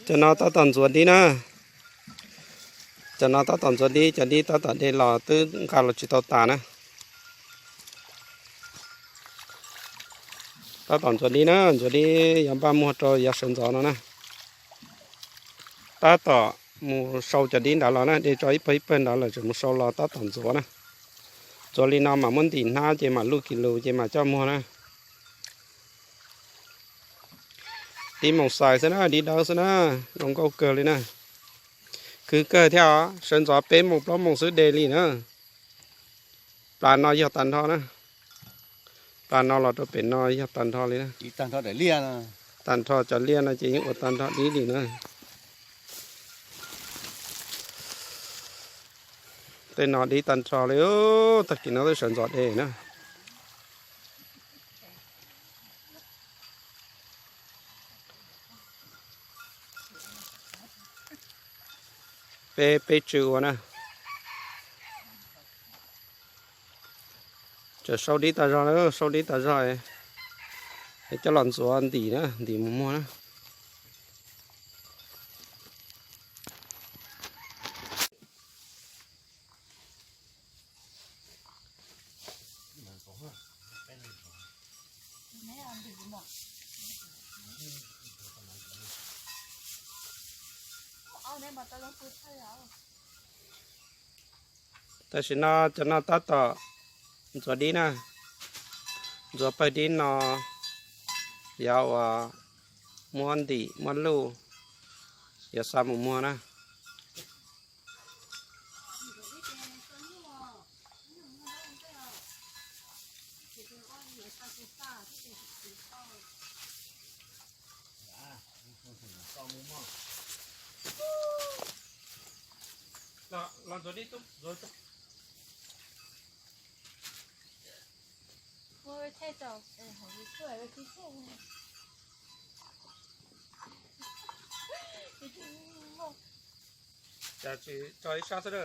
Cov no tab tom ntxuav dib na. Cov no tab tom ntxuav dib, cov dib tab tom de los twb nqa los tsis tau tas na. Tab tom ntxuav dib na, ntxuav dib yuav npaj muag rau yav sawv ntxov no na. Tab tom mus sau cov dib nrad los na, de tso ib pawg ib pawg nrad lawm tseem mus sau los tab tom ntxuav na. Ntxuav li no mam muab ntim hnab ces mam luj kis lus ces mam coj muag na. Dib moos xais xwb na, dib dawb xwb na, zoo nkauj kawg li na. Khwv kawg thiab os, sawv ntxov peb moos plaub moos xwb de li na. Plas no yog tag nrho na. Plas no los rau pem no yog tag nrho li na. Tag nrho cov liaj no ces yeej ua tag nrho dib li na. Tej no dib tag nrho li, tag kis no twb sawv ntxov de na. Peb peb tsw ua na. Tseem sau dib tas zog, sau dib tas zog es coj los ntxuav ntim na, ntim mus muag na. Tam sim no cov no tab tom ntxuav dib na, ntxuav pawg dib no, yog uas muab ntim muab luj, yuav xa mus muag na. Tsis tso ib sab xwb.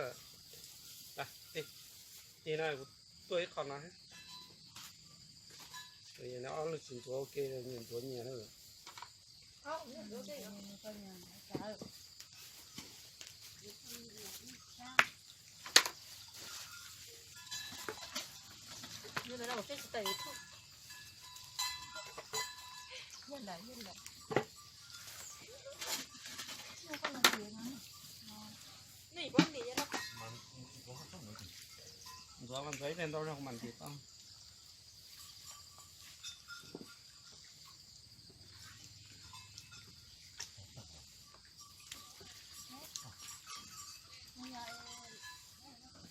Tig no, kuv tuaj ib qho no. Ob leeg tsis ntxuav ua ke, nyias ntxuav nyias na. Ntxuav mas ntxuav ib ntau zog mas ntim tau.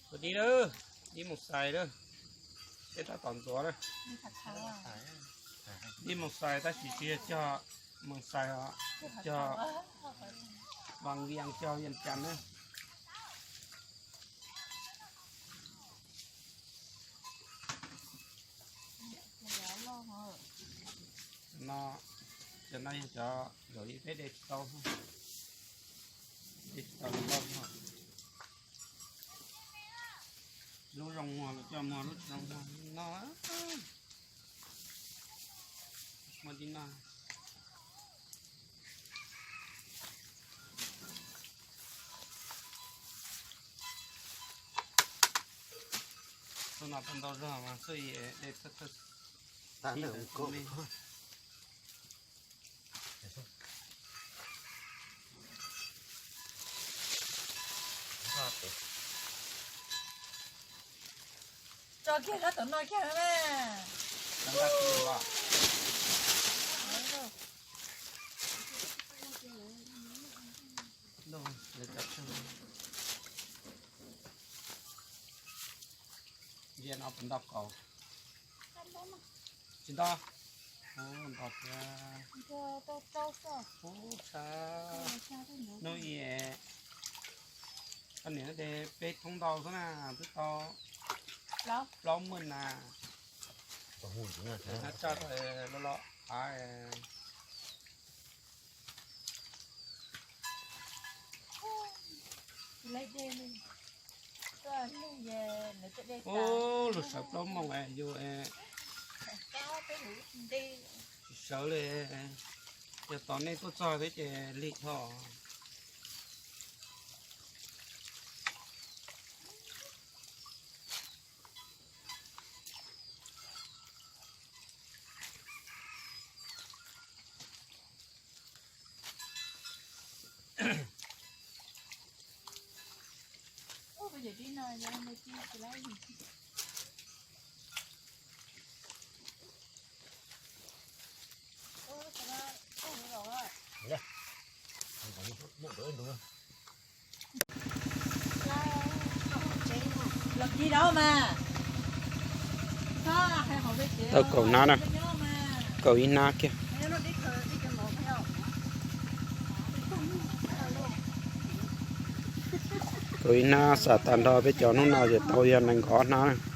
Tus dib lawm, dib mus xais lawm, peb tab tom ntxuav na. Dib mus xais tab sis tsis yog cog mus xais os, cog vas vias cog vias cas na. No, cov no yog cov zaum ib peb de tsis tau, de tsis tau loj no. Lub zoo muag los coj muag, lub tsis zoo muag no. Muaj dib no. Xub no tau ntau zog mas xwb de thawj thawj. Tso kiag rab tom no kiag na. Ntsia no puas nto kaus? Tsis nto. Nto thiab. Ub, tshab. Hnub ib, koj niam de peb thoob ntau xwb na, twb tau plaub maj na. Hnab tsaj los los av. Ub, lug sawv plaub moos yus tsis sawv li. Yog tom nej tuaj txog thiab ces lig dhos. Tau kaum hnab na, kaum ib hnab kiag. Kaum ib hnab xam tag nrho peb cov hnub no ces tau yog nees nkaum ob hnab na.